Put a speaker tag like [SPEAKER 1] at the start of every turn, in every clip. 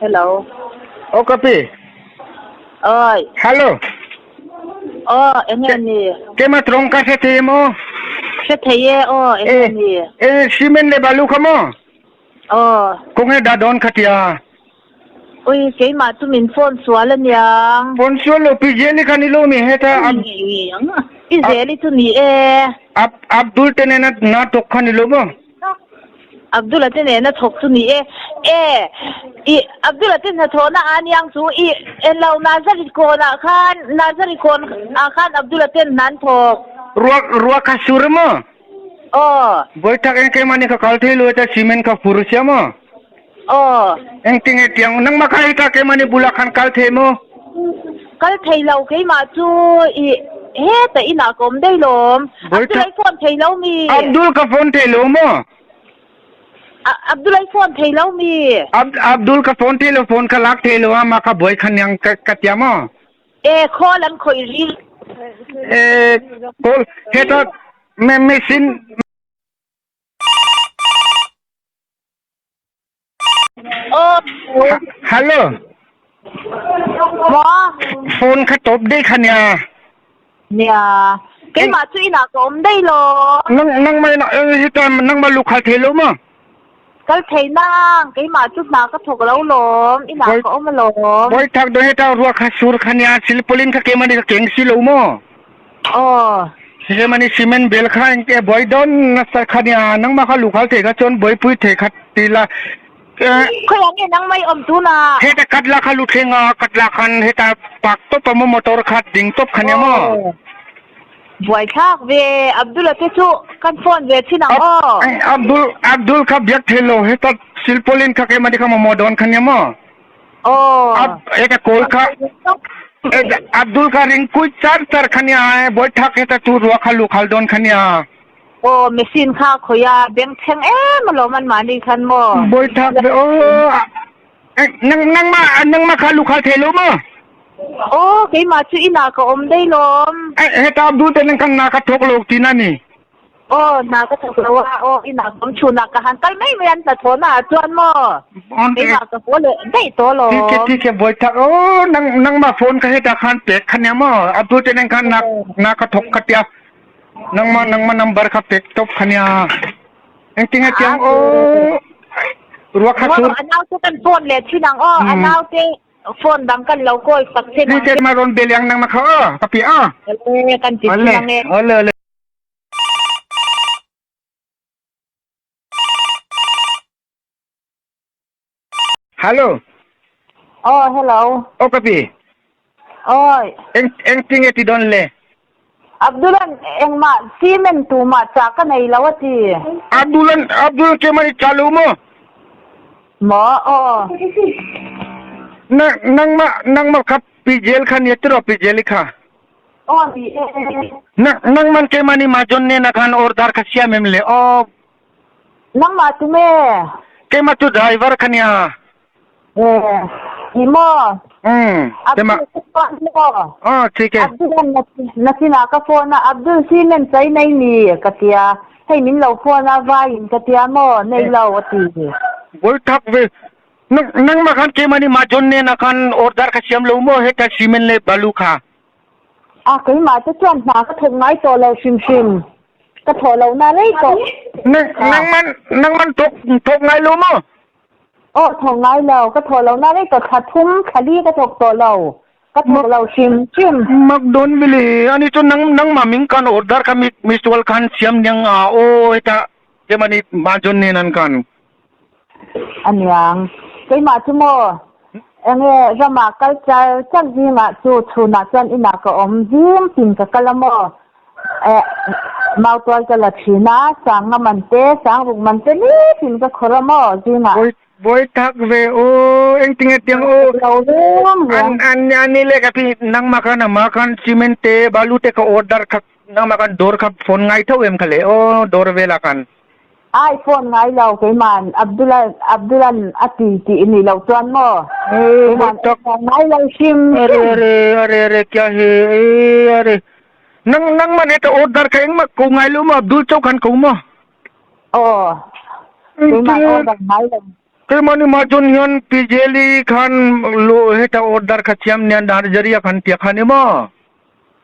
[SPEAKER 1] Hello.
[SPEAKER 2] Aw ka pi.
[SPEAKER 1] Oi.
[SPEAKER 2] Hello.
[SPEAKER 1] Aw, enge ni?
[SPEAKER 2] Kema trawng ka hre thei maw?
[SPEAKER 1] Hre thei e, aw, enge ni?
[SPEAKER 2] E, cement le balu kha maw?
[SPEAKER 1] Aw.
[SPEAKER 2] Kawng e dah dawn kha tia.
[SPEAKER 1] Ui, keimah chu min phone sual aniang.
[SPEAKER 2] Phone sual lo, Pi Zeli kha ni lo mi heta.
[SPEAKER 1] Pi Zeli chu ni e.
[SPEAKER 2] Abdul te nena na thawk kha ni lo maw?
[SPEAKER 1] Abdul-a te nena thawk chu ni e. E, i Abdul-a te hnathawhna a aniang chu i en lo Nazari kawnah khan Nazari kawn ah khan Abdul-a ten hna an thawk.
[SPEAKER 2] Ruak ruak kha sur emaw?
[SPEAKER 1] Aw.
[SPEAKER 2] Vawitak eng keimahni ka kal thei lo e ta cement kha fur sia maw?
[SPEAKER 1] Aw.
[SPEAKER 2] Engtinge tiang nangmah kha heta keimahni bulah khan kal thei maw?
[SPEAKER 1] Kal thei lo keimah chu i heta inah ka awm daih lawm. Abdul ai phone thei lo mi?
[SPEAKER 2] Abdul ka phone thei lo maw?
[SPEAKER 1] Abdul ai phone thei lo mi?
[SPEAKER 2] Abdul ka phone thei lo phone ka lak thei lo a mah ka buai khan yang ka tia maw?
[SPEAKER 1] E call an khawih rih.
[SPEAKER 2] E call heta machine Hello.
[SPEAKER 1] Maw?
[SPEAKER 2] Phone kha top dei kha nia.
[SPEAKER 1] Nia. Keimah chu inah ka awm daih lo.
[SPEAKER 2] Nang nang ma ina hi ta nang ma lu khal thei lo ma.
[SPEAKER 1] Kal thei nang keimah chu hna ka thawk lo lawm inah ka awm alawm.
[SPEAKER 2] Boi thak do heta ruah kha sur kha nia silpaulin kha keimah ni ka keng si lo maw.
[SPEAKER 1] Aw.
[SPEAKER 2] Hemani cement bel kha engte buai dawn nasa kha nia nangmah kha lukhal thei kha chuan buaipui thei kha ti la.
[SPEAKER 1] Khawiah nge nangmah i awm tunah?
[SPEAKER 2] Heta katla kha luthleng a katla khan heta park tawp a maw motor kha ding tawp kha nia maw.
[SPEAKER 1] Buaithlak ve Abdul-a te chu kan phone ve thin ang aw.
[SPEAKER 2] Abdul Abdul kha biak thei lo heta silpaulin kha keimahni kha mamawh dawn kha nia maw.
[SPEAKER 1] Aw.
[SPEAKER 2] Ab heta kawl kha Abdul kha ring kui char char kha nia buai thak heta chu rua kha lu khal dawn kha nia.
[SPEAKER 1] Aw machine kha khawi a beng thleng em alawm an mahni khan maw.
[SPEAKER 2] Buai thak ve aw nang nangmah nangmah kha lu khal thei lo maw.
[SPEAKER 1] Aw keimah chu inah ka awm daih lawm.
[SPEAKER 2] Heta Abdul te nang khan na ka thawk lo tina ni.
[SPEAKER 1] Aw, hna ka thawk lo a, aw inah ka awm chhunah ka han kal mai mai a, an hnathawh naah chuan maw keimah ka haw leh daih tawh alawm.
[SPEAKER 2] Thik e thik e buai thak aw nang nangmah phone ka hetah khan pek kha nia maw Abdul te nen khan na na ka thawk kha tia nangmah nangmah number kha pek tawp kha nia engtinge tiang aw ruah kha sur.
[SPEAKER 1] A nau te kan phone leh thin ang aw a nau te Phone dang kan lo kawi sak che nang.
[SPEAKER 2] Ni te ma rawn bel yang nang ma kha aw ka pi a.
[SPEAKER 1] Ole kan ti thin ang e.
[SPEAKER 2] Ole ole. Hello.
[SPEAKER 1] Oh hello.
[SPEAKER 2] Oh ka pi.
[SPEAKER 1] Oi.
[SPEAKER 2] Eng eng tinge ti don le.
[SPEAKER 1] Abdulan engmah cement tumah chah ka nei lo a ti.
[SPEAKER 2] Abdulan Abdul ke mani cha lo maw?
[SPEAKER 1] Maw aw.
[SPEAKER 2] Na nangmah nangmah kha pi jail kha nia tiraw pi jail kha.
[SPEAKER 1] Aw ni e.
[SPEAKER 2] Na nangman ke mani majon ne na khan order kha siam em le aw.
[SPEAKER 1] Nangmah tu me?
[SPEAKER 2] Keimah tu driver kha nia.
[SPEAKER 1] Ni maw?
[SPEAKER 2] Tema.
[SPEAKER 1] Maw?
[SPEAKER 2] Ah, thik e.
[SPEAKER 1] Abdul nakinah ka phone a, Abdul cement chai nei ni ka tia. Hei min lo phone a, vaiin ka tia maw? Nei lo a ti.
[SPEAKER 2] Bol thak ve. Nang nangmah khan keimahni mahjon nen ah khan order kha siam lo maw heta cement le balu kha?
[SPEAKER 1] A keimah te chuan hna ka thawk ngai tawh lo hrim hrim. Ka thawh lohna rei tawh.
[SPEAKER 2] Nang nangman nangman thawk thawk ngai lo maw?
[SPEAKER 1] Aw thawk ngai lo, ka thawh lohna rei tawh thla thum thla li ka thawk tawh lo, ka thawk lo hrim hrim.
[SPEAKER 2] Mak dawn mile, ani chu nang nangmah ming khan order kha mi misual khan siam niang a aw heta kemani majon nen an khan.
[SPEAKER 1] Aniang, keimah chu maw enge ramah kal char char zingah chu chhunah chuan inah ka awm zing tin ka kal a maw Eh, mautual ka la thin a, sanga man te, sangruk man te ni tin ka khawr a maw zingah.
[SPEAKER 2] Bawi bawi tak ve aw, engtinge tiang aw.
[SPEAKER 1] Lo reng reng.
[SPEAKER 2] An an ani le ka pi nangmah khan ama khan cement te balu te ka order kha nangmah khan dawr kha phone ngai tho em kha le aw dawr velah khan.
[SPEAKER 1] Ai phone ngai lo keiman Abdul Abdulan a ti tih ni lo chuan maw keiman ngai lo hrim hrim.
[SPEAKER 2] Are are are are kya he are nang nang man heta order kha engmah ko ngai lo maw Abdul chau khan ko maw.
[SPEAKER 1] Aw keiman order ngai lo.
[SPEAKER 2] Keimahni mah chuan hian Pi Jeli khan lu heta order kha siam nia Narzaria khan tia khan emaw?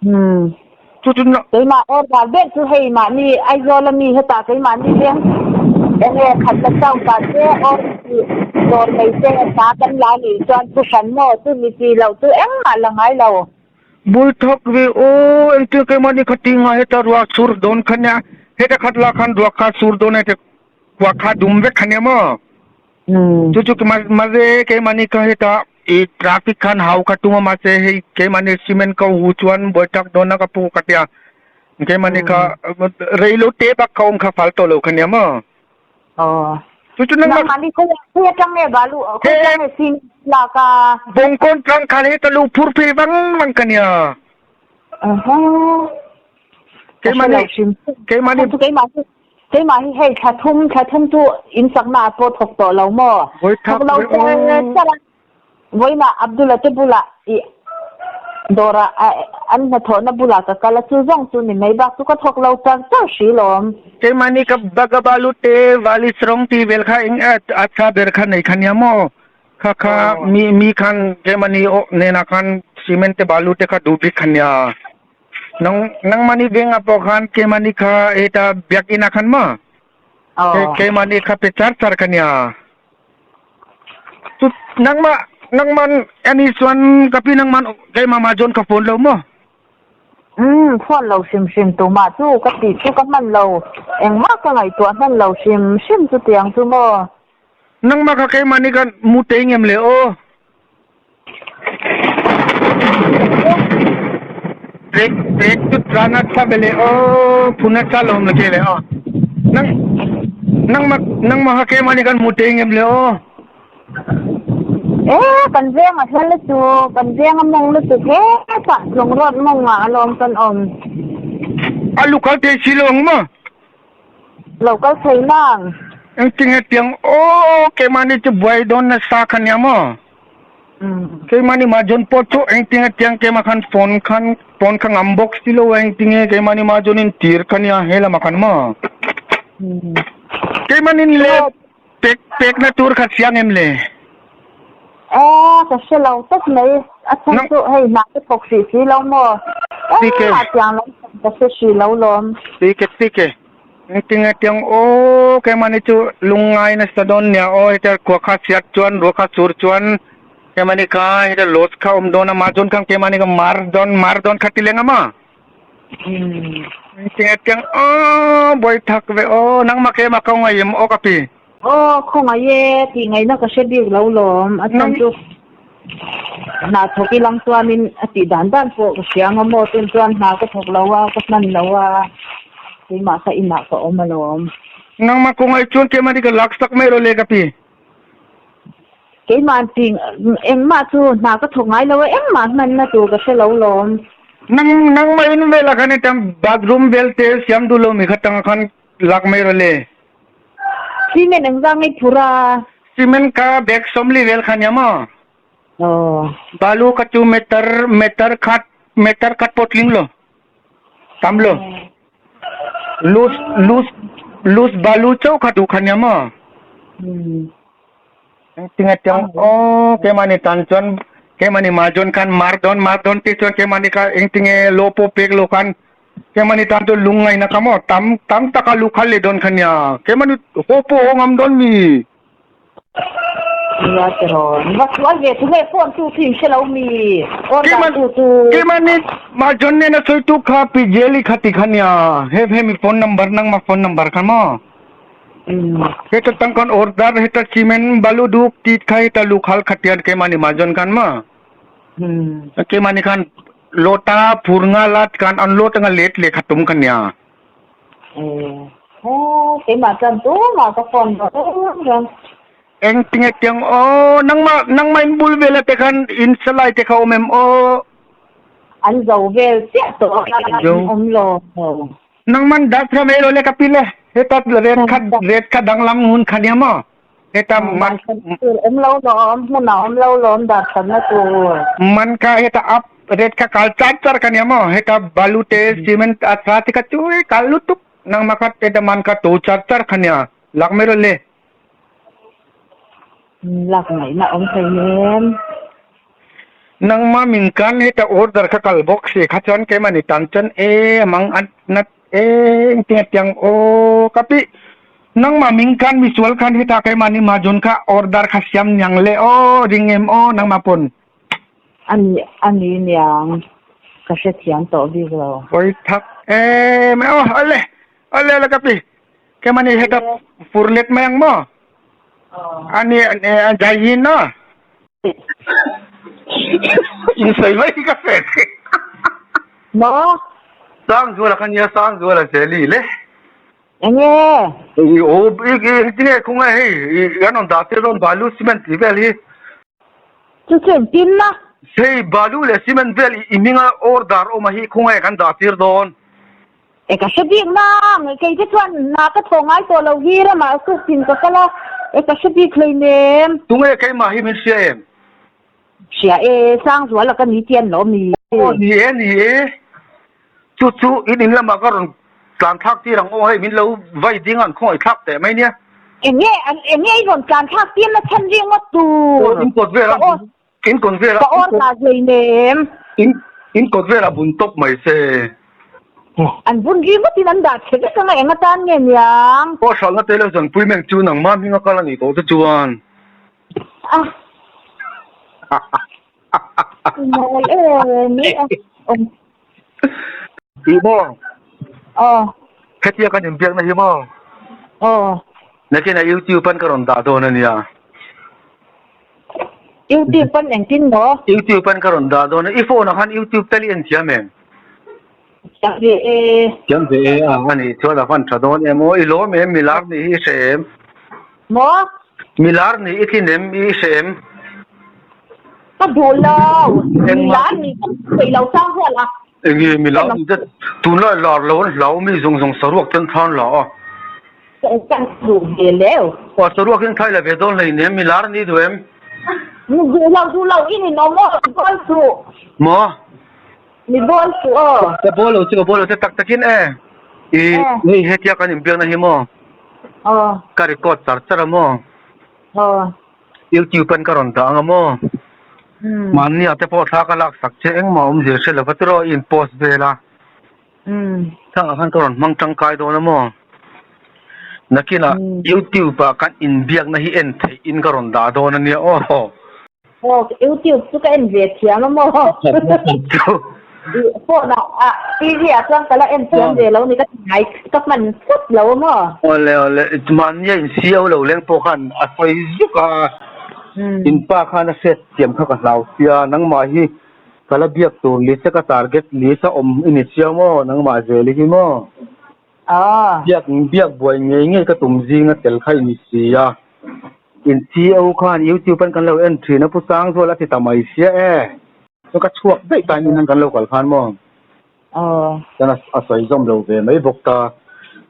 [SPEAKER 1] Hmm.
[SPEAKER 2] Chu chu na.
[SPEAKER 1] Keimah order ber chu hei mahni Aizawl ami hetah keimahni veng enge khat la chauh ah te or dawr nei te hna kan la nih chuan chu hran maw chu ni chi loh chu engmah la ngai lo.
[SPEAKER 2] Bul thawk ve aw engtin keimahni kha ti nga heta ruah sur dawn kha nia heta khat la khan ruah kha sur dawn heta khua kha dum vek kha nia maw chu chu mahse keimahni kha heta i traffic khan hau kha tum a mahse hei keimahni cement ka hu chuan buai tak dawn a ka pu ka tia keimahni kha reilo te bak kha awm kha fal tawh lo kha nia maw.
[SPEAKER 1] Aw.
[SPEAKER 2] Chu chu nangmah.
[SPEAKER 1] Nangmah nih khawi khawi atang nge balu khawi atang nge cement lak a.
[SPEAKER 2] Bawngkawn tlang khan hi ka lu phur phei vang vang ka nia.
[SPEAKER 1] Aha.
[SPEAKER 2] Keimah nih keimah nih
[SPEAKER 1] keimah hi keimah hi hei thla thum thla thum chu in sakna ah pawh thawk tawh lo maw. Thawk lo char char a. Vawiinah Abdul-a te bulah i dawrah an hnathawhna bulah ka kal a, chu zawng chu ni mai bak chu ka thawk lo char char hri lawm.
[SPEAKER 2] Keimahni ka Bagabalu te Valis rawng tih vel kha eng a tha ber kha nei kha nia maw? Kha kha mi mi khan keimahni aw nenah khan cement te balu te kha duh bik kha nia. Nang nangmahni vengah pawh khan keimahni kha heta biakinah khan maw? Keimahni kha pe char char kha nia. Chu nangmah nangman ani chuan ka pi nangman keimah mah zawn ka phone lo maw?
[SPEAKER 1] Umm phone lo hrim hrim tumah chu ka tih chu ka hman lo engmah ka ngaihtuah hman lo hrim hrim chutiang chu maw?
[SPEAKER 2] Nangmah kha keimah nih khan mu tei ngem le aw. Trek trek chu tlan a tha bele aw phun a tha lawm le ke le aw. Nang nangmah nangmah kha keimah nih kan mu te ngem le aw.
[SPEAKER 1] E kan veng a hla lutuk kan veng a mawng lutuk hetah tlawng road mawng ah alawm kan awm.
[SPEAKER 2] A lukal thei si lo ang maw?
[SPEAKER 1] Lo kal thei nang.
[SPEAKER 2] Engtinge tiang aw keimahni chu buai dawn nasa kha nia maw? Keimahni mahzawn pawh chu engtinge tiang keimah khan phone khan phone kha ngam bawk si lo a engtinge keimahni mahzawn in tir kha nia he lamah khan maw? Keimahni le pek pekna tur kha siang em le?
[SPEAKER 1] Aw ka hre lo tawp mai a chhan chu hei hna ka thawk hrih si lo maw? Engmah tiang lam ka hre hrih lo lawm.
[SPEAKER 2] Tike tike. Engtinge tiang aw keimahni chu lungngai nasa dawn nia aw heta khua kha chhiat chuan ruah kha sur chuan keimahni kha heta loss kha awm dawn a mah chuan khan keimahni kha mar dawn mar dawn kha ti leng a maw engtinge tiang aw buai thak ve aw nangmah keimah ka ngaih em aw ka pi.
[SPEAKER 1] Aw khawngaih e tih ngaihna ka hre bik lo lawm a chhan chu hna thawk i lang chuanin a tih dan dan pawh ka hria ang a maw tun chuan hna ka thawk lo a ka hman lo a keimah kha inah ka awm alawm.
[SPEAKER 2] Nangmah kawngaih chuan keimah ni ka lak sak mai rawh le ka pi.
[SPEAKER 1] Keimah tih engmah chu hna ka thawk ngai lo a engmah hmanna tur ka hre lo lawm.
[SPEAKER 2] Nang nangmah in velah khan heta bathroom vel te siam duh lo mi kha tangah khan lak mai rawh le.
[SPEAKER 1] Cement engzah nge phur a?
[SPEAKER 2] Cement kha bag 40 vel kha nia maw?
[SPEAKER 1] Aw.
[SPEAKER 2] Balu kha chu meter meter khat meter khat pawh tling lo. Tam lo. Loose loose loose balu chauh kha duh kha nia maw?
[SPEAKER 1] Hmm.
[SPEAKER 2] Engtinge tiang aw keimahni tan chuan keimahni mahzawn khan mar dawn mar dawn tih chuan keimahni kha engtinge law pawh pek lo khan Keimahni tan chu lungngaihna kha maw tam tam taka lu khal leh dawn kha nia. Keimahni haw pawh haw ngam dawn mi.
[SPEAKER 1] Nia tiraw. Va sual ve thu nge phone tu khi in hre lo mi. Order tu chu.
[SPEAKER 2] Keimahni mah John nena sawi tu kha Pi Jelly kha ti kha nia. He hemi phone number nangmah phone number kha maw. Heta tang khan order heta cement balu duk ti kha heta lu khal khatian keimahni mah John khan maw. Keimahni khan Lota phur nga lat kan an lot anga let leh kha tum kha nia.
[SPEAKER 1] Keimah chuan tumah ka phone lo reng reng.
[SPEAKER 2] Eng tinge tiang aw nangmah nangmah in bul vel te khan in salai te kha awm em aw.
[SPEAKER 1] An zo vel chiah tawh a an awm lo.
[SPEAKER 2] Nangman dah thra mai lo le ka pi le heta ret kha ret kha danglam hun kha nia maw. Heta man
[SPEAKER 1] awm lo lawm hmunah awm lo lawm dah thatna tur.
[SPEAKER 2] Man kha heta up rate kha kal char char kha nia maw heta balu te cement a tha te kha chu e kal lutuk nangmah kha heta man kha to char char kha nia lak mai rawh le.
[SPEAKER 1] Lak ngaihna awm thei em?
[SPEAKER 2] Nangma min kan heta order kha kal bawk si kha chuan keimah ni tan chuan e mang an nat e engtin a tiang aw ka pi nangma min kan misual khan heta keimah ni majun kha order kha siam niang le aw ring em aw nangma pawn.
[SPEAKER 1] Ani ani niang ka hrethiam tawh bik lo.
[SPEAKER 2] Pawi thak em aw ale ale ale ka pi keimah ni heta fur let mai ang maw ani jai hin na. In sawi mai hi ka hre thei.
[SPEAKER 1] Maw?
[SPEAKER 2] Sangzuala kha nia Sangzuala Zeli le.
[SPEAKER 1] Enge?
[SPEAKER 2] I aw i i tinge khung e hei i an rawn dah tir dawn balu cement tih vel hi.
[SPEAKER 1] Chu chu engtin na?
[SPEAKER 2] Hei balu leh cement vel i hminga order awm a hi khung e kan dah tir dawn.
[SPEAKER 1] E ka hre bik nang, kei te chuan hna ka thawh ngai tawh lo hi ramah suk in ka kal a, e ka hre bik hleinem.
[SPEAKER 2] Tunge keimah hi min hria em?
[SPEAKER 1] Hria e, Sangzuala ka ni tian lo mi.
[SPEAKER 2] Aw ni e, ni e. Chu chu in in lamah ka rawn tlan thlak tir ang aw hei min lo vai ding an khawngaih thlak teh mai nia.
[SPEAKER 1] Enge enge i rawn tlan thlak tir na chhan ri ngawt tur.
[SPEAKER 2] Aw in kawt vel a in kawt vel a.
[SPEAKER 1] Ka aw ta hleinem.
[SPEAKER 2] In in kawt vel a bun tawp mai se.
[SPEAKER 1] An bun ri ngawt in an dah chhe vek anga eng atan nge niang.
[SPEAKER 2] Aw hralhna te lo zanpui meng chu nangmah hming a kal a nih tawh te chuan.
[SPEAKER 1] A Mawl e ni a awm.
[SPEAKER 2] Tih maw?
[SPEAKER 1] Aw.
[SPEAKER 2] Hetia kan inbiakna hi maw?
[SPEAKER 1] Aw.
[SPEAKER 2] Nakinah YouTube an ka rawn dah dawn a nia.
[SPEAKER 1] YouTube an engtin maw?
[SPEAKER 2] YouTube an ka rawn dah dawn a. I phone ah khan YouTube tal i en thiam em?
[SPEAKER 1] Thiam ve e.
[SPEAKER 2] Thiam ve e a, a nih chuan a van tha dawn em aw. I lawm em milar nih hi i hre em?
[SPEAKER 1] Maw?
[SPEAKER 2] Milar nih i tlin em i hre em?
[SPEAKER 1] Ka duh lo. Milar nih ka peih lo chang hual a.
[SPEAKER 2] Enge milar nih te tunlai lar lo an hlau mi zawng zawng saruak ten thlan la a.
[SPEAKER 1] Ka duh ve leu.
[SPEAKER 2] Aw saruak in thlai la ve dawn hleinem milar nih duh em?
[SPEAKER 1] Duh lo duh lo in in awm aw bawl suh.
[SPEAKER 2] Maw?
[SPEAKER 1] Mi bawl suh aw.
[SPEAKER 2] Ka bawl lo che ka bawl lo che tak takin e. I hei hetia kan inbiakna hi maw?
[SPEAKER 1] Aw.
[SPEAKER 2] Ka record char char a maw?
[SPEAKER 1] Aw.
[SPEAKER 2] YouTube an ka rawn dah ang a maw? Mahni ah te pawh thla ka lak sak che engmah awmzia hre lova tiraw i in post vel a. Thangah khan ka rawn hmang tangkai dawn a maw? Nakinah YouTube ah kan inbiakna hi en theih in ka rawn dah dawn a nia aw.
[SPEAKER 1] Aw YouTube chu ka en ve thiam a maw? Phone ah ah TV ah chuan ka la en thiam ve lo ni ka ti ngai ka hman tlat lo a maw?
[SPEAKER 2] Awle awle mahnia in CEO lo leng pawh khan a sawi zuk a, in pa khan a hriat thiam kha ka hlau sia nangmah hi ka la biak tur list a ka target list a awm i ni sia maw nangmah zel hi maw? Biak biak buai ngei ngei ka tum zinga tel kha i ni si a. In CEO khan YouTube an kan lo en thin a Pu Sangzuala a ti ta mai sia e. Chuan ka chhuak daih ta in an kan lo kal khan maw. Chuan a sawi zawm lo ve mai bawk ta.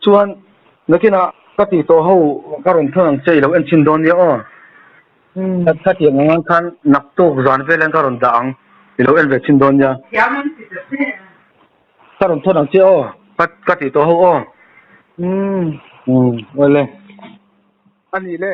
[SPEAKER 2] Chuan nakinah ka tih tawh ho ka rawn thawn ang che i lo en chhin dawn nia aw. Khatiang ang khan naktuk zan vel hian ka rawn dah ang i lo en ve chhin dawn nia. Ka rawn thawn ang che aw ka tih tawh ho aw. Umm awle. A nih le.